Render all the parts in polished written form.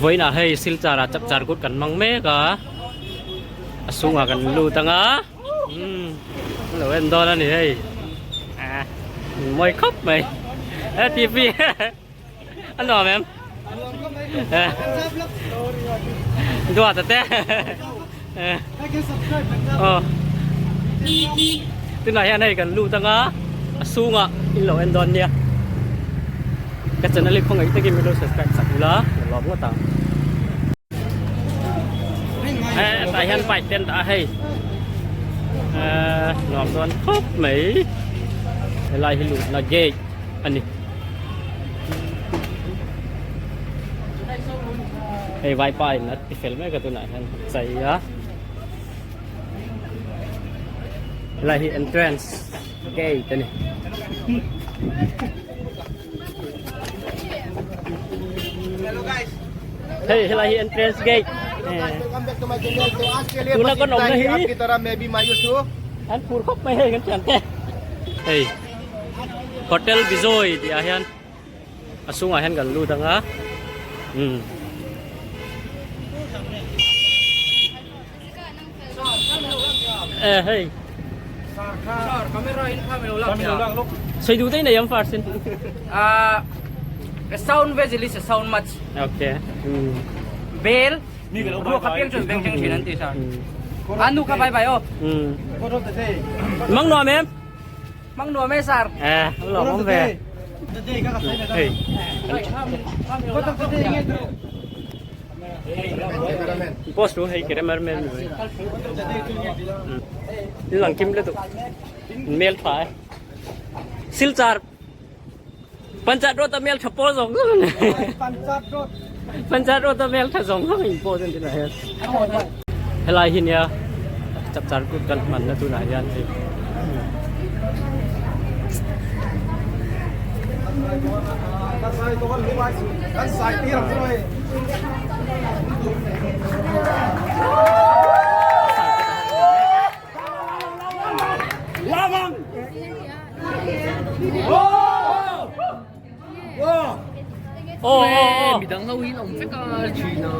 Vawiinah hei Silchar ah chapchar kut kan hmang mek a, a chhungah kan lut ang a, umm an lo en dawn a ni hei, ah mawi khawp mai he tv a nuam em duat a te aw tunah hian hei kan lut ang a, a chhungah in lo en dawn nia. Ka channel hi khawngaih takin min lo subscribe sak ula ka lawm ngawt ang. Eh tah hian bike te an dah a hei eh nuam dawn khawp mai helai hi luhna gate a ni hei vaipa in a ti fel mek a tunah hian a chei a helai hi entrance gate a ni. Hei helai hi entrance gate. Tuna kan awm na hi an phur khawp mai hei kan thian te. Hei Hotel Bijoy tih ah hian a chhungah hian kan lut ang a. Um. Eh hei. Sei du te nei am first in. Ah sound vegil is a sound much. Okay. Um. Bell ruak kha piang chuan beng thleng thin an ti sir. Anu kha bye bye aw. Um. Mang nuam em? Mang nuam e sir. Eh, lawm awm ve. Hei. Post lu hei cameraman mi mai. Lang kim le tu. Mel tha e. Silchar Panchayat road a mel tha pawl zawng zawng ani. Panchayat road. Panchayat road a mel tha zawng zawng in post an ti lah hian. Helai hi nia chapchar kut kan hman na tunah hian hei. Midang ho hi an awm vek a thin a.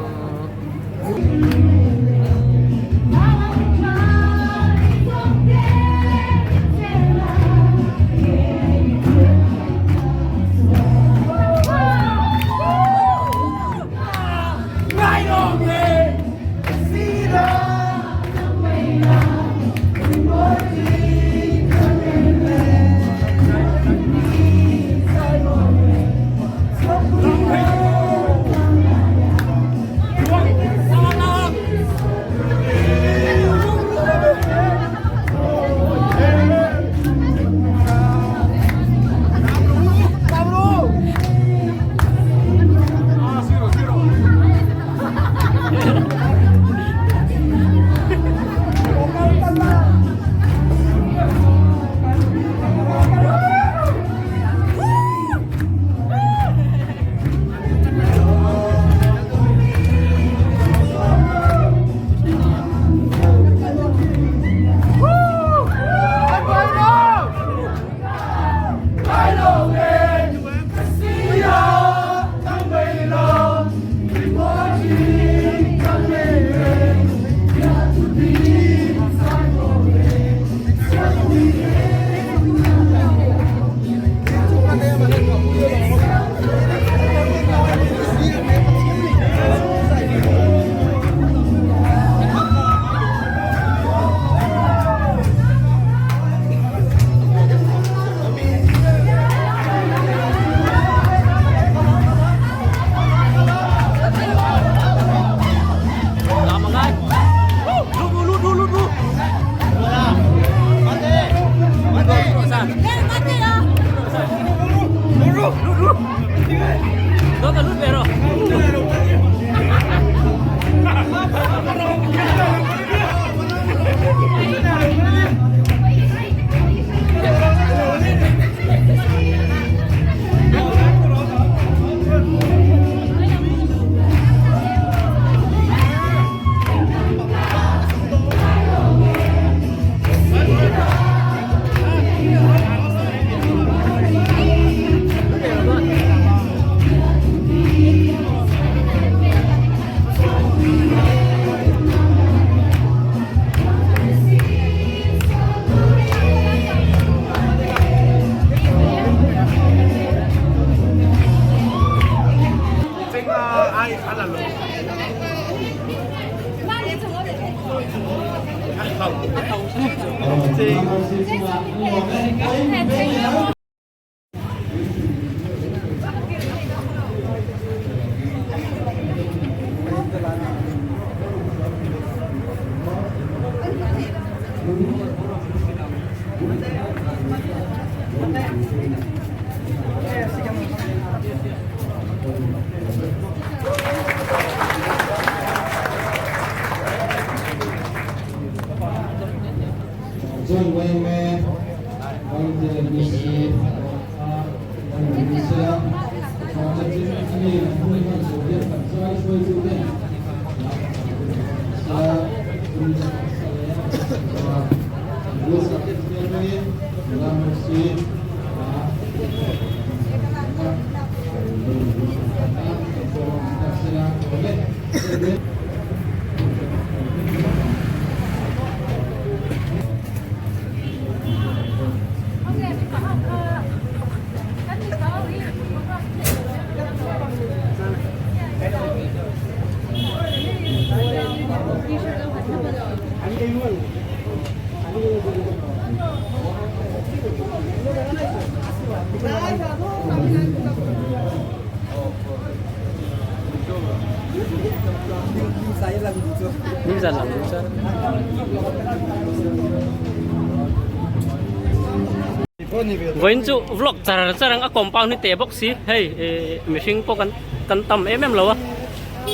Vawiin chu vlog char char ang a compound hi teh bawk si hei eh mihring pawh kan kan tam em em lo a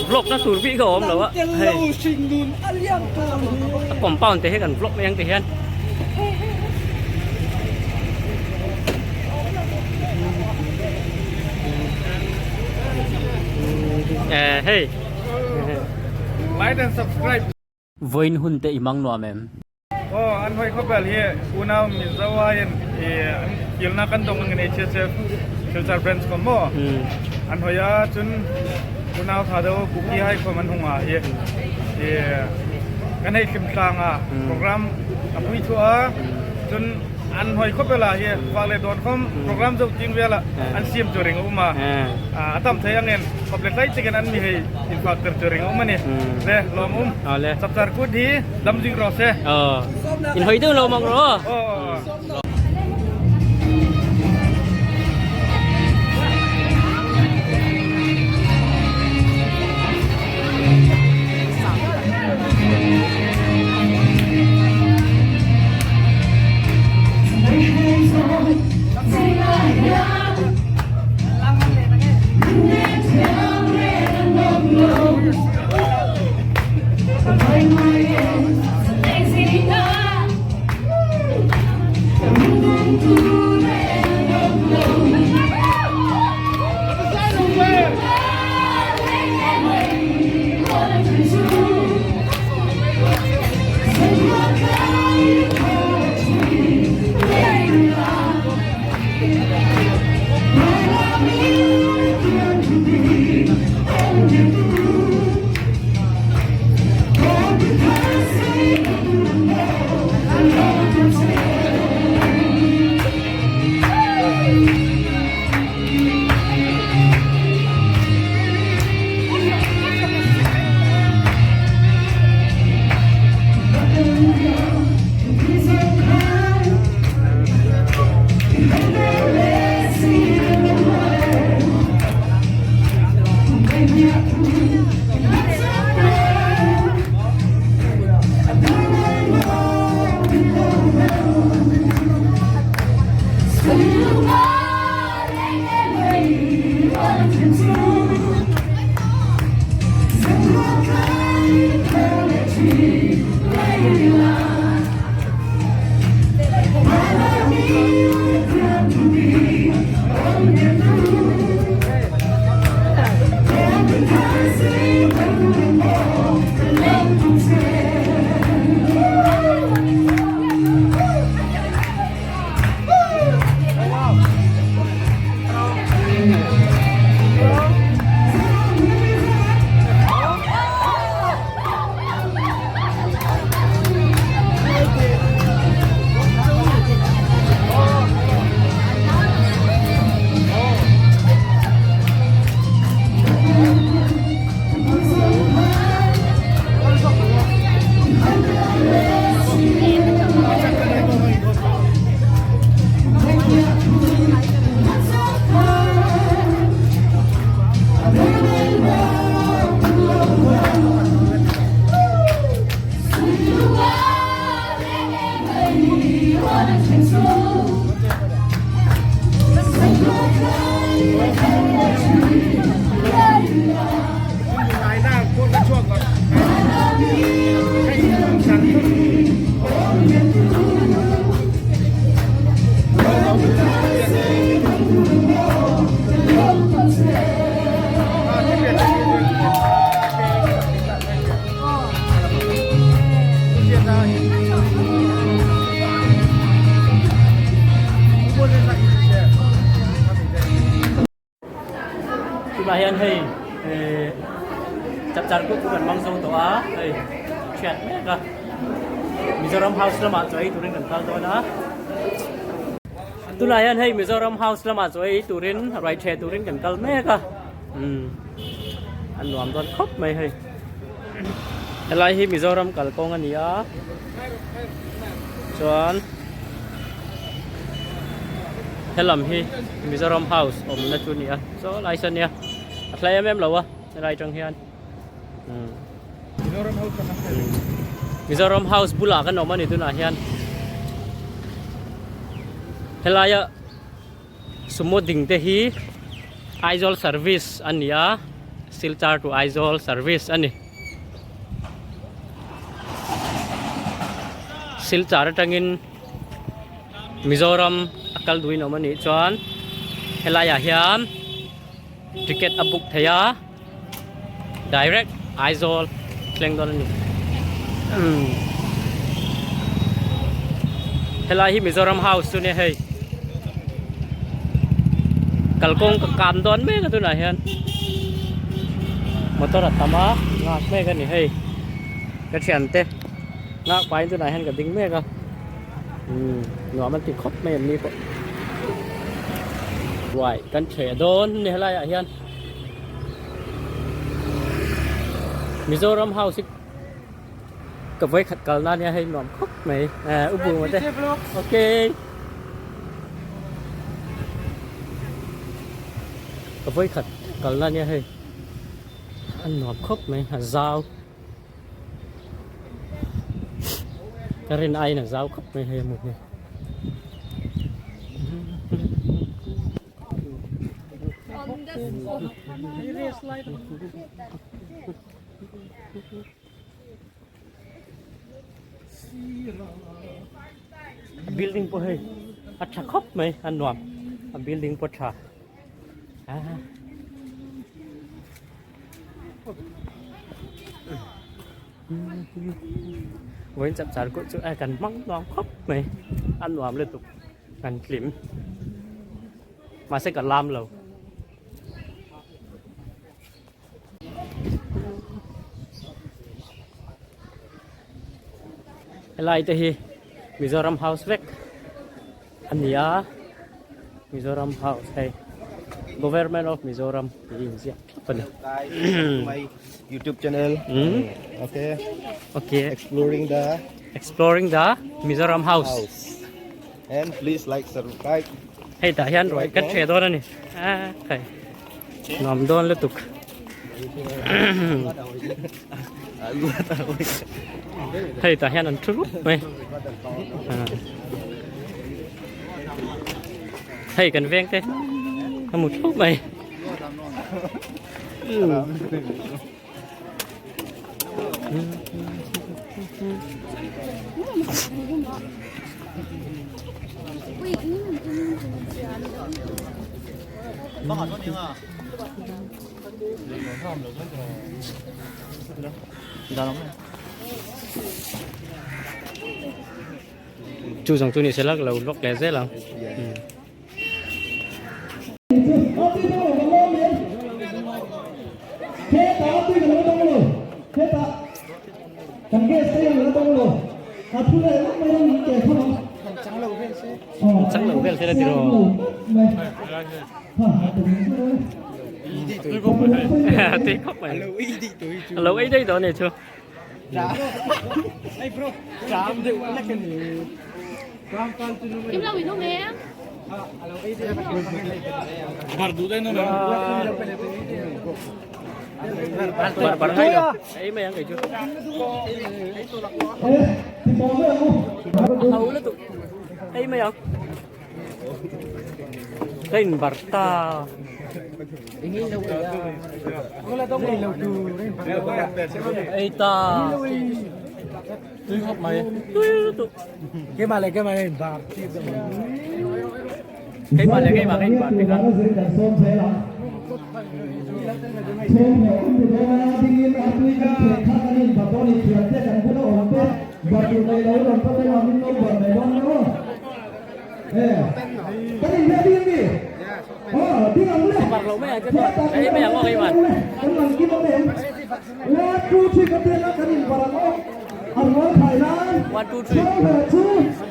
vlog na tur bik a awm lo a hei a compound te hi kan vlog mai ang ti hian. Eh hei Like and subscribe. Vawiin hun te i mang nuam em? Aw an hawi khawpel hi unau Mizo aiin i an kilna kan dawng ang nei HSF Silchar branch ko maw an hawi a chun unau tha deuh Kuki hai khawm an hung a hi i kan hei hlim tlang a program a pui thu a chun an hawi khawpel ah hi fak le dawn khawm program zo ting vel ah an siam chu ring a um a a tam thei angin khawp le tlai chikin an mi hei in fak ter chu ring a um ani le lawm um chapchar kut hi dam zing rawh se in hawi deuh lo mak rawh Tunah hian hei eh chapchar kut chu kan hmang zo tawh a hei thiat mek a Mizoram house lamah chaw ei turin kan kal dawn a tunah hian hei Mizoram house lamah chaw ei turin ruai ṭheh turin kan kal mek a umm a nuam dawn khawp mai hei helai hi Mizoram kalkawng a ni a chuan helam hi Mizoram house awmna chu a ni a saw lai saw nia a thlai em em lo a helai atang hian umm Mizoram house bulah kan awm a ni tunah hian helaia sumo ding te hi Aizawl service a ni a Silchar to Aizawl service a ni. Silchar atangin Mizoram a kal duhin awm a nih chuan helaiah hian ticket a book thei a direct Aizawl thleng dawn a ni. Helai hi Mizoram house chu nia hei kalkawng ka kam dawn mek a tunah hian motor a tam a nghak mek a ni hei ka thiante nghak pahin tunah hian ka ding mek a umm nuam an ti khawp mai an ni pawh ruai kan thleh dawn a ni helaiah hian Mizoram house hi Ka vawi khat kal na nia hei nuam khawp mai eh u bu te okay ka vawi khat kal na nia hei a nuam khawp mai a zau ka rin aiin a zau khawp mai hei a hmuh hi. A building pawh hei a tha khawp mai a nuam a building pawh tha ah vawiin chapchar kut chu a kan hmang nuam khawp mai a nuam lutuk kan hlim mahse ka lam lo. Helai te hi Mizoram house vek a ni a Mizoram house hei Government of Mizoram tih inziak thlap a ni. My YouTube channel. Okay. Okay. Exploring the Exploring the Mizoram house. house. And please like subscribe. Hei tah hian ruai kan ṭheh dawn a ni. A kai. Nuam dawn lutuk. Hei tah hian an thu rup mai. Hei kan veng te a mu thup mai. Chu zawng chu ni se la ka lo vlog leh zel ang. Chang lo vel se la tiraw. Tui khawp mai. A lo ei daih dawn e chu. Bar bar hai lo. Ei mai ang kei chu. A ho lutuk. Ei mai ang. Ka in bar ta. Ei ta. Tui khawp mai. Tui lutuk. Keimah leh keimah in bar. Keimah leh keimah ka in bar tika. Bar lo mai ang che chuan ka ei mai ang aw keimah. One two three. One two three.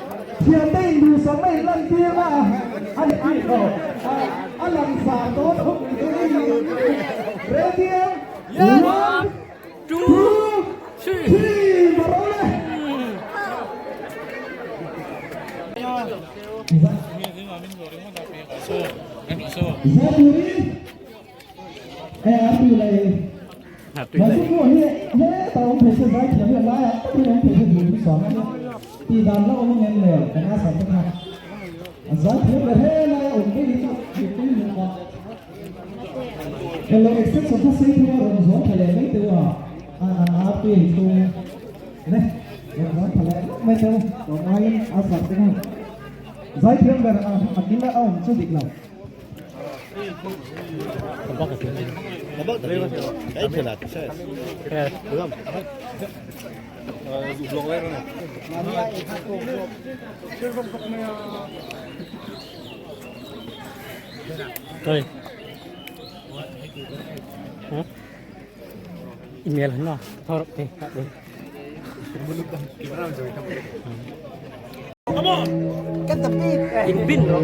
A tui leh. Oi. Huh? Email na. Thor te. In bin ro.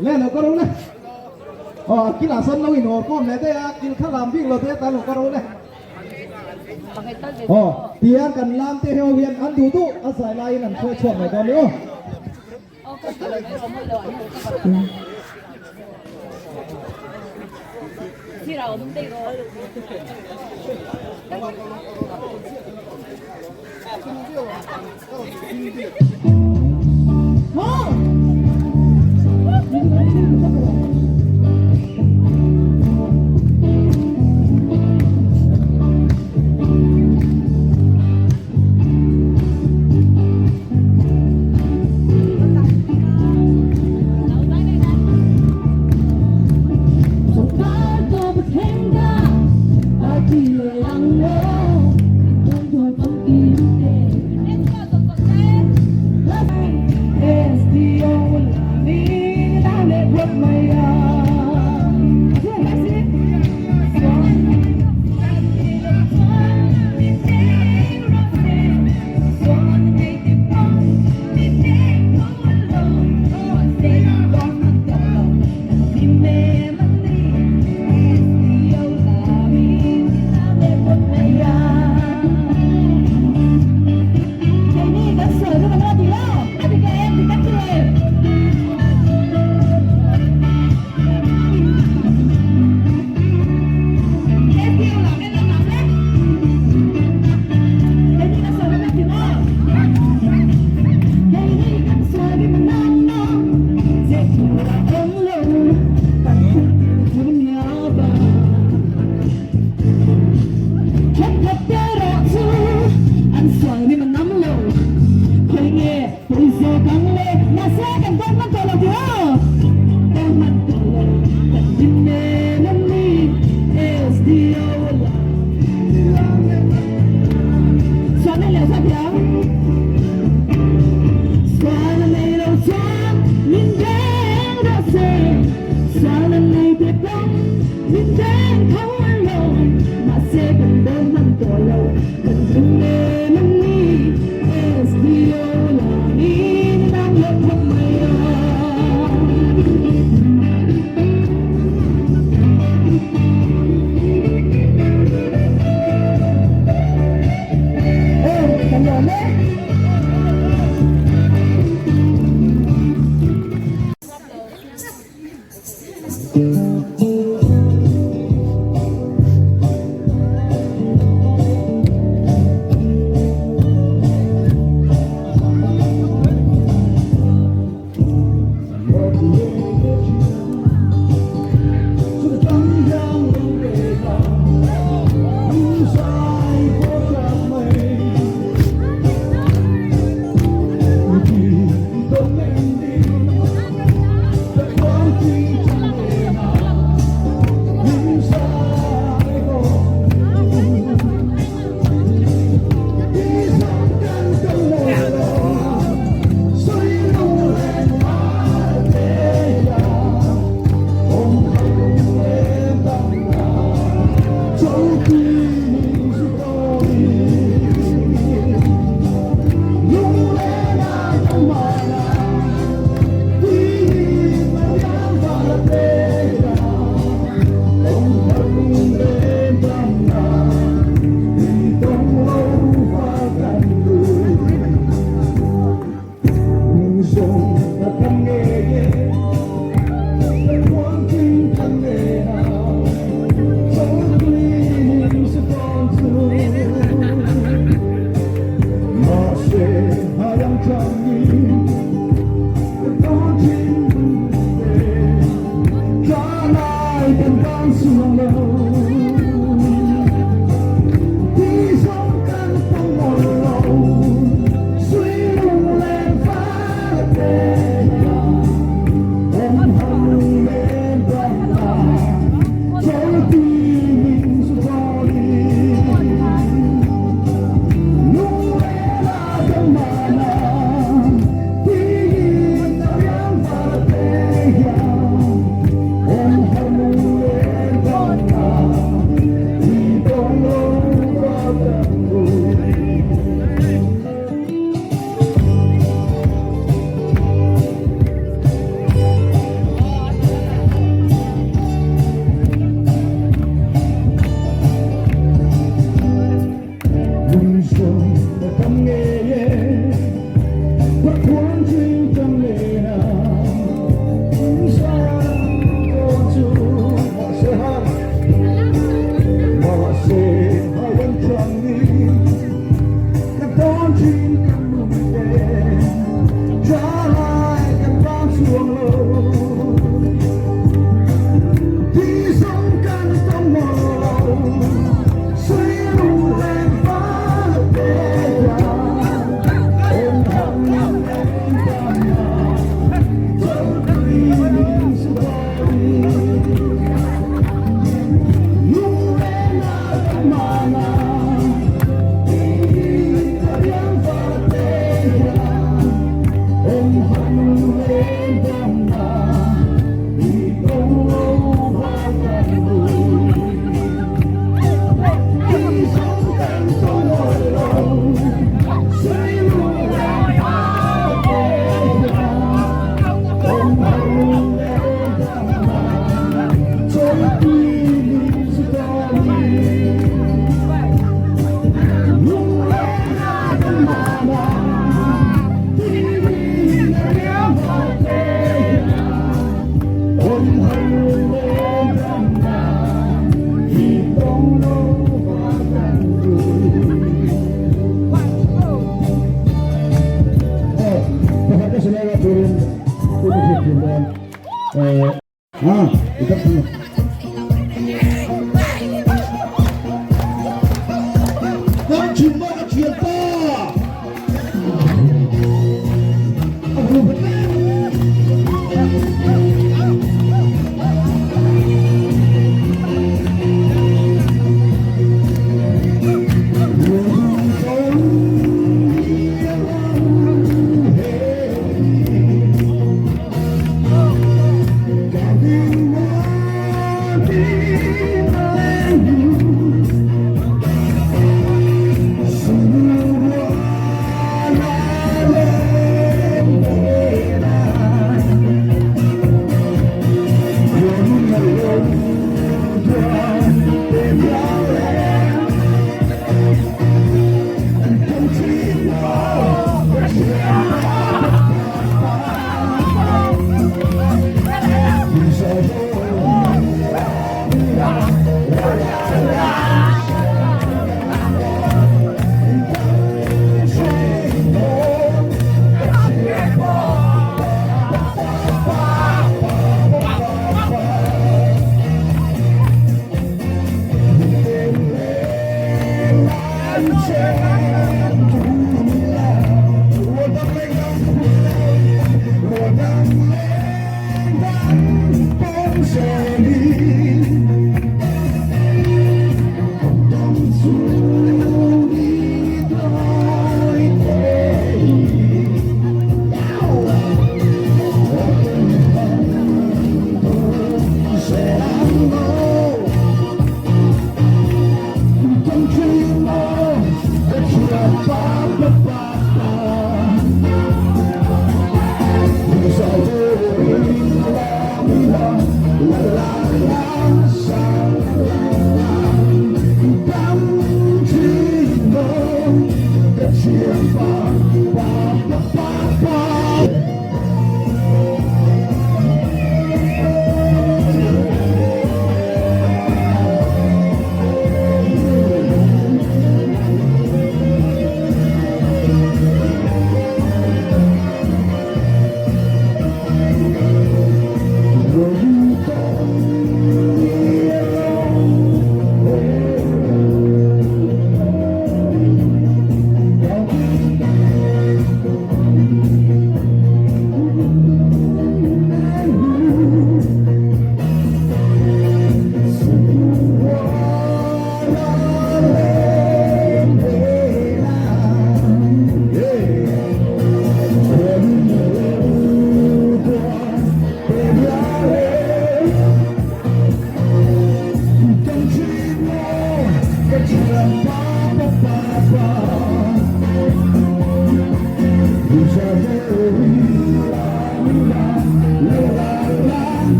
Le lo ka ro le. Aw kilah sawn lo inawr kawm leh daih a, kil kha lam bik lo te atan lo ka ro le. Aw tiang kan lam te ho hian an duh duh a zai laiin an hruai chhuak mai dawn ni aw.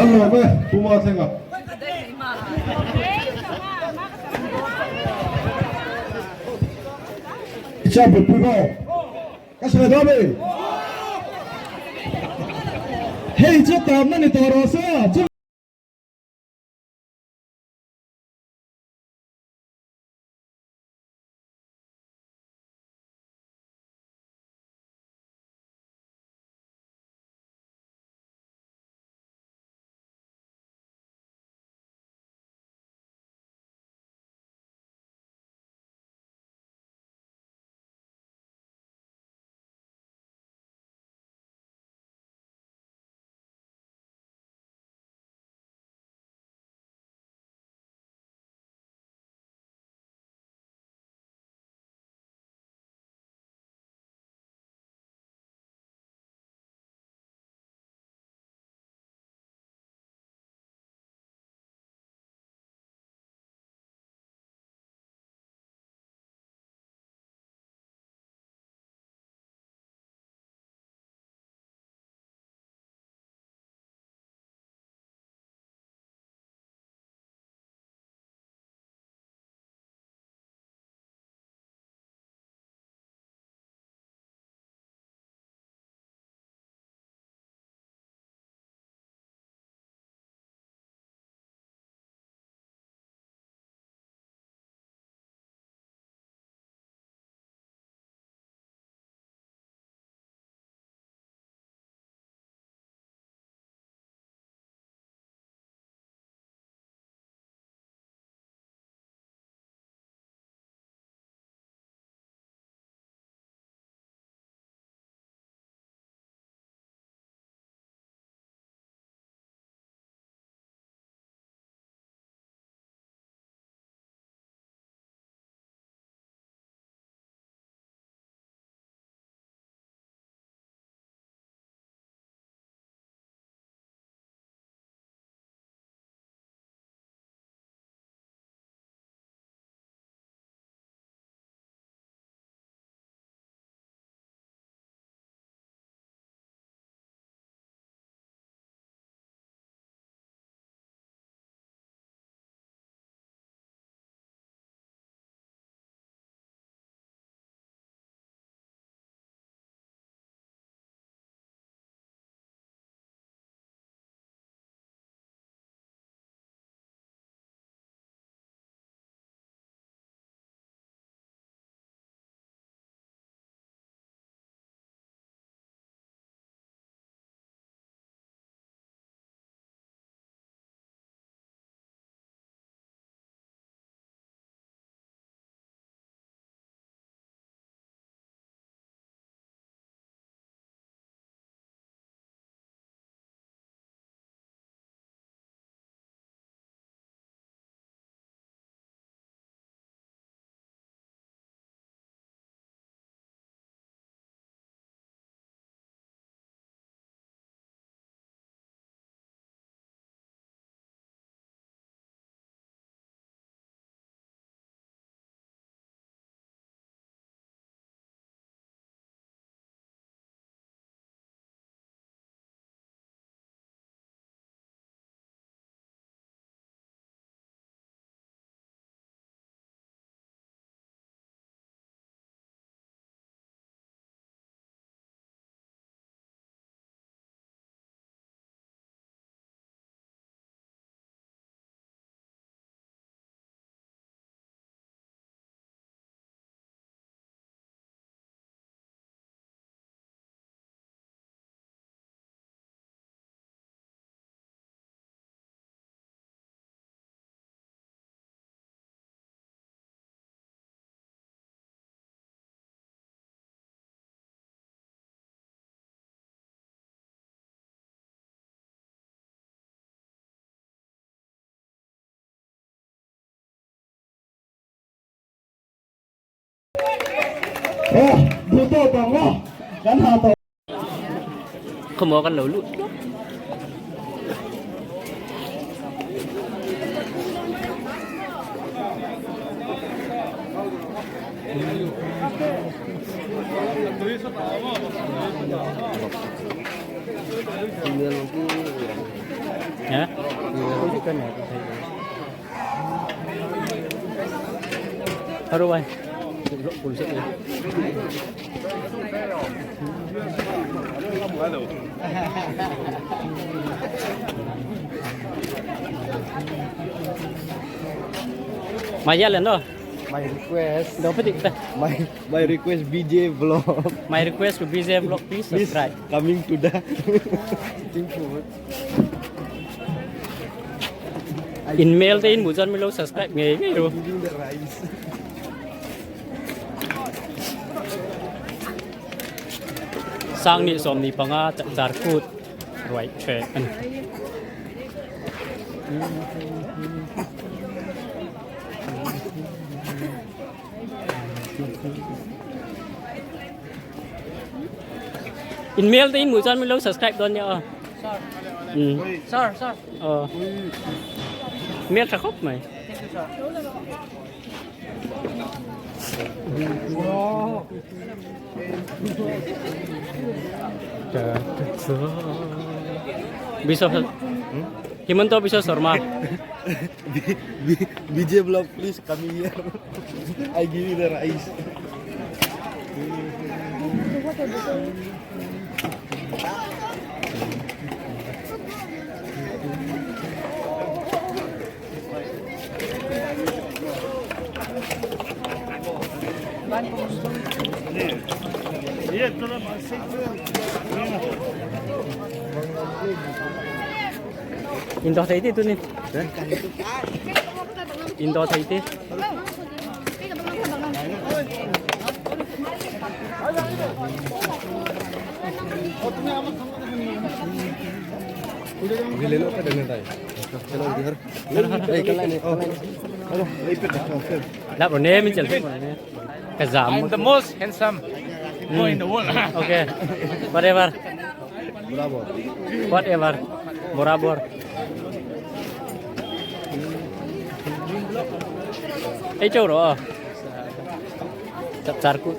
Kan lawm e, Pu Mathlenga. I chhiar pui pui maw? Ka sawi dawn mi? Hei chu tawpna ni tawh rawh se a. Khawmaw kan lo lut Eh? Haro bai. Mai ya lên đó. My request. Đâu phải định My my request BJ vlog. My request to BJ vlog please Please subscribe. coming to the eating food. In mail te in mu chuan min lo subscribe ngei ngei ru. Eating the rice. Sang ni sawm ni panga chapchar kut ruai the a ni. In mail te in mu chuan min lo subscribe dawn nia aw. Um. Sir, sir. Aw. Mail tha khawp mai. Thank you, sir. Biswa Himanta Biswa Sarma. BJ vlog please coming here. I give you the rice. In dawh thei tih tunin. In dawh thei tih. Lap rồi nè, mình chở rồi nè. Cái giảm. I'm the most handsome boy in the world. Okay. Whatever. Bravo. Whatever. Borabor. Ei châu đó. Chập char kut.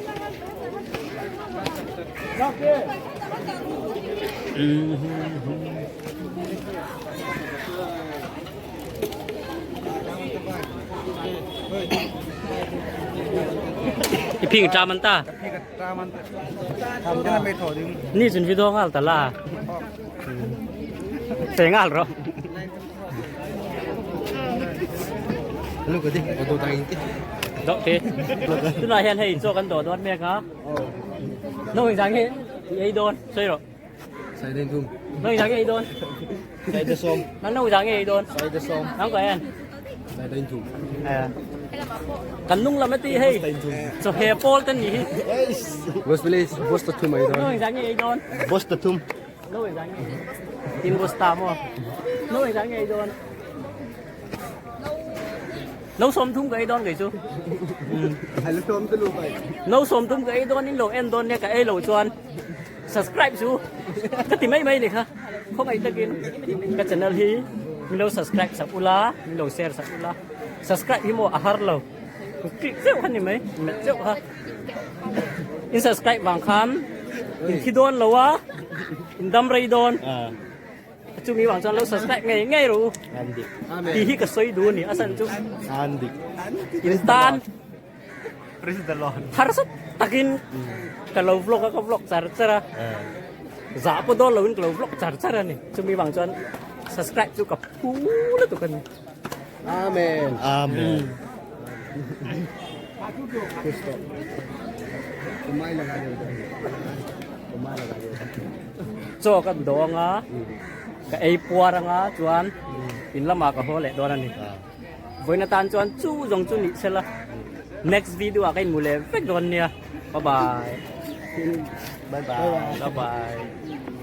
I phing tra man ta. Ni chun video ngal ta la. Te ngal ro. Hello ka di. Odo tangin ti. Dawh te. Tunah hian hei chaw kan dawh dawn mek a. Nau engzah nge i ei dawn? Sawi rawh. Sai den thum. Nau engzah nge i ei dawn? Sai de som. Nang nau engzah nge i ei dawn? Sai de som. Nang ka en. Sai den thum. Kan nung lam a ti hei. Chaw he pawl te ni hi. Boss please, boss ta thum ai dawn. Nau engzah nge i ei dawn? Boss ta thum. Nau engzah nge. Tin boss ta maw? Nau engzah nge i ei dawn? No sawm thum ka ei dawn kei chu. No sawm thum ka ei dawn in lo en dawn nia ka ei lo chuan subscribe chu ka ti mai mai ni kha. Khawngaih takin ka channel hi min lo subscribe sak ula min lo share sak ula. Subscribe hi maw a har lo. Click zeuh kha ni mai melh zeuh kha. In subscribe vang khan in thi dawn lo a in dam rei dawn. Chumi vang chuan lo subscribe ngei ngei ru. Tih hi ka sawi duh a ni a san chu. In tan harsa takin ka lo vlog a ka vlog char char a. Zah pawh dawn loin ka lo vlog char char a ni. Chumi vang chuan subscribe chu ka phu lutuk a ni. Amen. Amen. Chaw kan dawng a, ka ei puar anga chuan in lamah ka haw leh dawn a ni. Vawiin atan chuan chu zawng chu nih sela next video ah ka inhmu leh vek dawn nia. Bye bye. Bye bye. Bye bye.